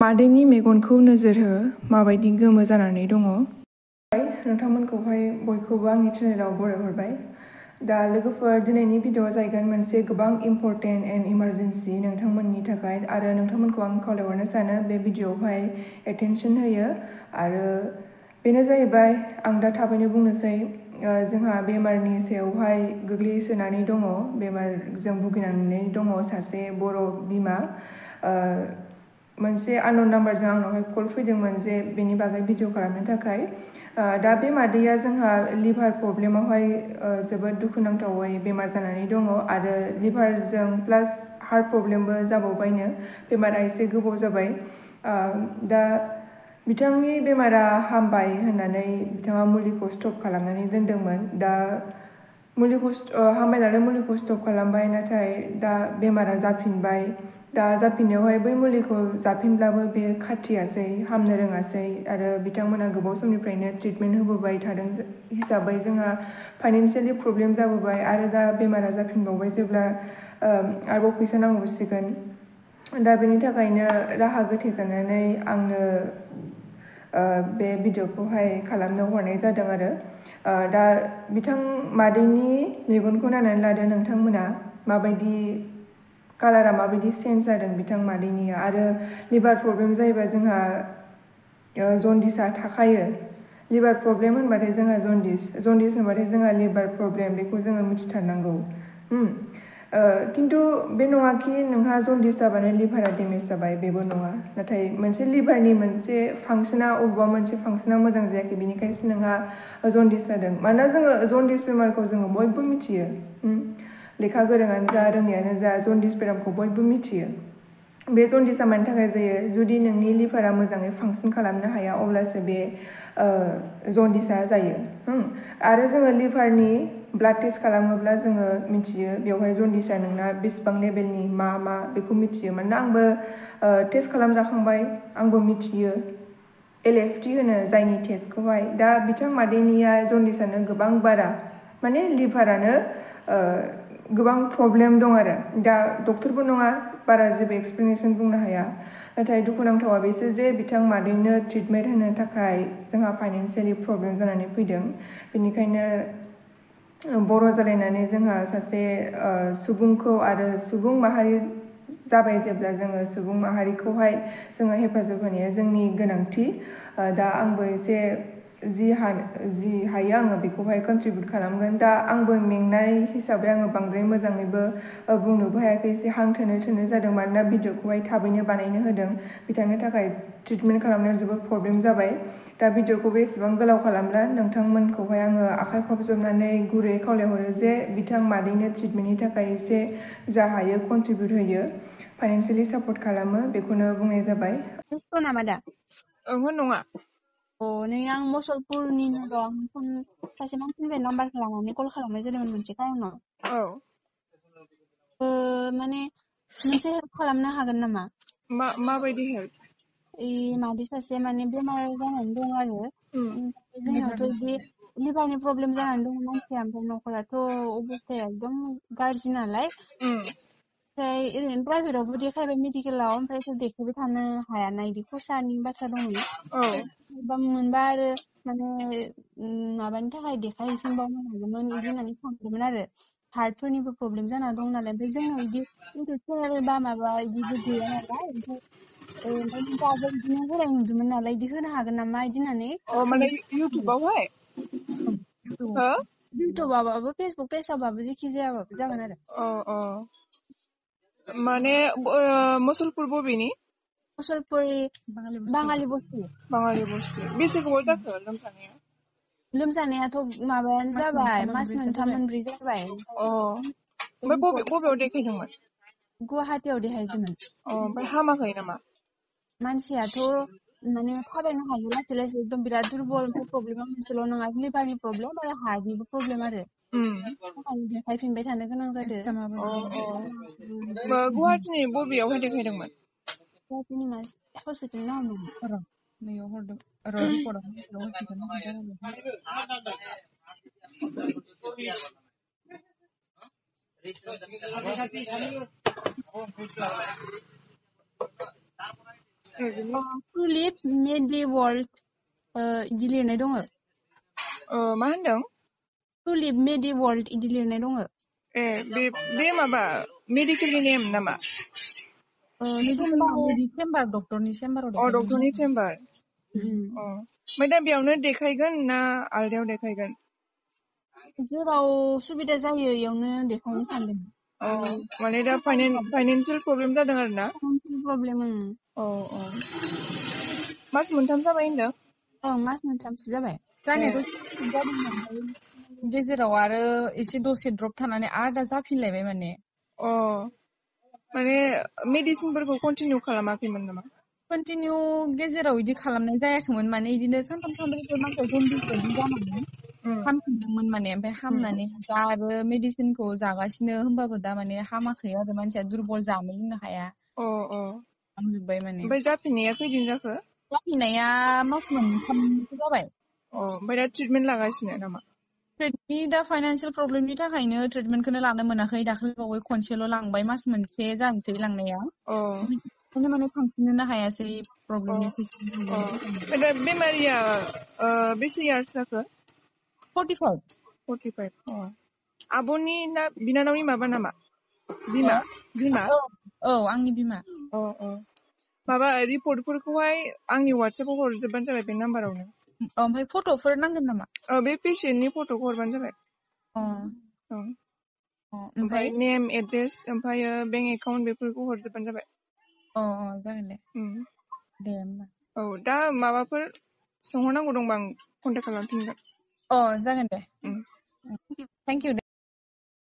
मादैनि मेगनखौ नोजोर हो माबायदि गोमो जानानै दङ। नोंथांमोनखौहाय बयखौबो आंनि चेनेलाव बरायहरबाय। दा लोगोफोर दिनैनि भिडिअ'आ जाहैगोन मोनसे गोबां इम्परटेन्ट एन्ड इमारजेन्सि नोंथांमोननि थाखाय आरो नोंथांमोनखौ आं खावलायहरनो सानो बे भिडिअ'आवहाय एटेनसन होयो आरो बेनो जाहैबाय आं दा थाबैनो बुंनोसै जोंहा बेमारनि सायावहाय गोग्लैसोनानै दङ, बेमारजों भुगिनानै दङ सासे बर' बिमा। मोनसे आननोन नाम्बारजों आंनावहाय कल फैदोंमोन जे बेनि बागै भिडिअ खालामनो थाखाय। दा बे मादैया जोंहा लिभार प्रब्लेमावहाय जोबोद दुखुनांथावै बेमार जानानै दङ आरो लिभारजों प्लास हार्ट प्रब्लेमबो जाबावबायनो, बेमारा एसे गोबाव जाबाय। दा बिथांनि बेमारा हामबाय होननानै बिथाङा मुलिखौ स्टप खालामनानै दोनदोंमोन। दा मुलिखौ हामबाय नालाय मुलिखौ स्टप खालामबाय, नाथाय दा बेमारा जाफिनबाय। दा जाफिननायावहाय बै मुलिखौ जाफिनब्लाबो बे खाथियासै, हामनो रोङासै आरो बिथांमोना गोबाव समनिफ्रायनो ट्रिटमेन्ट होबोबाय थादों हिसाबै जोंहा फाइनान्सियेलि प्रब्लेम जाबोबाय आरो दा बेमारा जाफिनबावबाय जेब्ला आरोबाव फैसा नांबावसिगोन। दा बेनि थाखायनो राहा गोथे जानानै आंनो बे भिडिअ'खौहाय खालामनो हरनाय जादों आरो दा बिथां मादैनि मेगनखौ नायनानै लादो नोंथांमोना माबायदि कालारा माबायदि चेन्ज जादों बिथां मादैनिया। आरो लिभार प्रब्लेम जायोबा जोंहा जन्दिसआ थाखायो। लिभार प्रब्लेम होनबाथाय जोंहा जन्दिस होनबाथाय जोंहा लिभार प्रब्लेम, बेखौ जोङो मिथिथारनांगौ। खिन्थु बे नङाखि नोंहा जन्दिस जाबानो लिभारा डेमेज जाबाय, बेबो नङा। नाथाय मोनसे लिभारनि मोनसे फांसना अबेबा मोनसे फांसना मोजां जायाखै, बेनिखायसो नोंहा जन्दिस जादों। मानोना जोङो जन्दिस बेमारखौ जोङो बयबो मिथियो, लेखा गोरोङानो जा रोङियानो जा जन्दिस बेरामखौ बयबो मिथियो। बे जन्दिसा मानि थाखाय जायो? जुदि नोंनि लिभारा मोजाङै फांसन खालामनो हाया अब्लासो बे जन्दिसा जायो। आरो जोङो लिभारनि ब्लाड टेस्ट खालामोब्ला जोङो मिथियो बेवहाय जन्दिसा नोंना बेसेबां लेभेलनि मा बेखौ मिथियो। मानोना आंबो टेस्ट खालामजाखांबाय, आंबो मिथियो। LFT होनो जायनि टेस्टखौहाय। दा बिथां मादैनिया जन्दिसानो गोबां बारा, माने लिभारानो गोबां प्रब्लेम दं आरो दा डक्टरबो नङा, बारा जेबो एक्सप्लेनेसन बुंनो हाया। नाथाय दुखुनांथावा बेसो जे बिथां मादैनो ट्रिटमेन्ट होनो थाखाय जोंहा फाइनान्सियेलि प्रब्लेम जानानै फैदों। बेनिखायनो बर' जालायनानै जोंहा सासे सुबुंखौ आरो सुबुं माहारि जाबाय जेब्ला जोङो सुबुं माहारिखौहाय जोङो हेफाजाब होनाया जोंनि गोनांथि। दा आंबो एसे जि हायो आङो बेखौहाय कन्ट्रिबिउट खालामगोन। दा आंबो मेंनाय हिसाबै आङो बांद्राय मोजाङैबो बुंनोबो हायाखै, एसे हां थोनो जादों। मानोना भिडिअ'खौहाय थाबैनो बानायनो होदों, बिथांनि थाखाय ट्रिटमेन्ट खालामनायाव जोबोद प्रब्लेम जाबाय। दा भिडिअ'खौबो एसेबां गोलाव खालामला, नोंथांमोनखौहाय आङो आखाइ खबजबनानै गुरै खावलायहरो जे बिथां मादैनो ट्रिटमेन्टनि थाखाय एसे जा हायो कन्ट्रिबिउट होयो, फाइनान्सियेलि सापर्ट खालामो, बेखौनो बुंनाय जाबाय। नामा दा? ओहो नङा। नै आं मसलपुरनिनो दं। सासे मानसिनिफ्राय नाम्बारखौ लानानै कल खालामनाय जादोंमोन मोनसे टाइमाव। माने मोनसे हेल्प खालामनो हागोन नामा? माबायदि हेल्प? मादै सासे माने बेमार जानानै दं आरो जोंनावथ' बिदि लिभारनि प्रब्लेम जानानै दङ मानसिया, ओमफ्राय न'खराथ' अबस्थाया एकदम गाज्रि नालाय। ओमफ्राय ओरैनो प्राइभेटआवबो देखायबाय मेडिकेलाव, ओमफ्रायथ' देखायबाय थानो हायाना, बिदि खरसानि बाथ्रा दङ। मोनबा आरो माने माबानि थाखाय देखायहैफिनबावनो हागौमोन बिदि होननानै सानदोंमोन आरो। हार्टफोरनिबो प्रब्लेम जाना दं नालाय, ओमफ्राय जोंनाव बिदि इउटुब चेनेल बा माबा बिदिबो गैया नालाय। ओमफ्राय आगोल बिदिनो होनाय नुदोंमोन नालाय, बिदि होनो हागोन नामा बिदि होननानै। इउटुबावहाय? इउटुबाबाबो फेसबुक पेजावबाबो जेखि जायाबाबो जागोन आरो। माने मुसलपुर बबेनि? मुसलपुर बाङालि बस्ति। बेसे गोबाव जाखो लोमजानाया? लोमजानायाथ' माबायानो जाबाय, मास मोनथाम मोनब्रै जाबाय। ओमफ्राय बबेयाव देखायदोंमोन? गुवाहाटियाव देखायदोंमोन। ओमफ्राय हामाखै नामा? मानसियाथ' माने थाबायनो हायो लासै लासै, एकदम बिराद दुरबल। ओमफ्राय प्रब्लेमा मोनसेल' नङा, लिभारनि प्रब्लेम आरो हार्टनिबो प्रब्लेम आरो देखायफिनबाय थानो गोनां जादों। गुवाहाटिनि बबेयावहाय देखायदोंमोन? गुवाहाटिनि हस्पिटाल नाम नैयाव हरदों टुलिप मेडि वर्ल्ड इदि लिरनाय दङ मा होनदों टुलिप मेडि वर्ल्ड इदि लिरनाय दङ बे माबा मेडिकेलनि नेम नामा चेम्बार डक्टरनि चेम्बाराव डक्टरनि चेम्बार ओमफ्राय दा बेयावनो देखायगोन ना आलदायाव देखायगोन जेराव सुबिदा जायो इयावनो देखायनो सानदों माने दा फाइनान्सियेल प्रब्लेम जादों आरो ना प्रब्लेम मास मोनथाम जाबाय होनदों मास मोनथामसो जाबाय जानायाथ' जादोंमोन गेजेराव आरो एसे दसे ड्रप थानानै आरो दा जाफिनलायबाय माने मेडिसिनफोरखौ कन्टिनिउ खालामाखैमोन नामा कन्टिनिउ गेजेराव इदि खालामनाय जायाखैमोन माने इदिनो सानथाम सानब्रैसो मानसिया जन्दिस बायदि जानानै हामफिनदोंमोन माने ओमफ्राय हामनानै दा आरो मेडिसिनखौ जागासिनो होमबाबो दा माने हामाखै आरो मानसिया दुरबल जानो लोंनो हाया हामजोब्बाय माने ओमफ्राय जाफिननाया खैदिन जाखो जाफिननाया मास मोनथामसो जाबाय ओमफ्राय दा ट्रिटमेन्ट लागासिनो नामा दा फाइनान्सियेल प्रब्लेमनि थाखायनो ट्रिटमेन्टखौनो लानो मोनाखै दाखालि बावै खनसेल' लांबाय मास मोनसे जानोसै लांनाया ओंखायनो माने थांफिननोनो हायासै प्रब्लेमनि फैसा दा बेमारिया बेसे यार्स जाखो 45 आब'नि ना बिनानावनि माबा नामा बिमा आंनि बिमा माबा रिपर्टफोरखौहाय आंनि वाट्सएपआव हरजोबबानो जाबाय बे नाम्बारावनो ओमफ्राय फट'फोर नांगोन नामा बे पेशेन्टनि फट'खौ हरबानो जाबाय ओमफ्राय नेम एड्रेस ओमफ्राय बेंक एकाउन्ट बेफोरखौ हरजोबबानो जाबाय जागोन दे होमबा दा माबाफोर सोंहरनांगौ दंबा आं कन्टेक्ट खालामफिनगोन जागोन दे थेंक इउ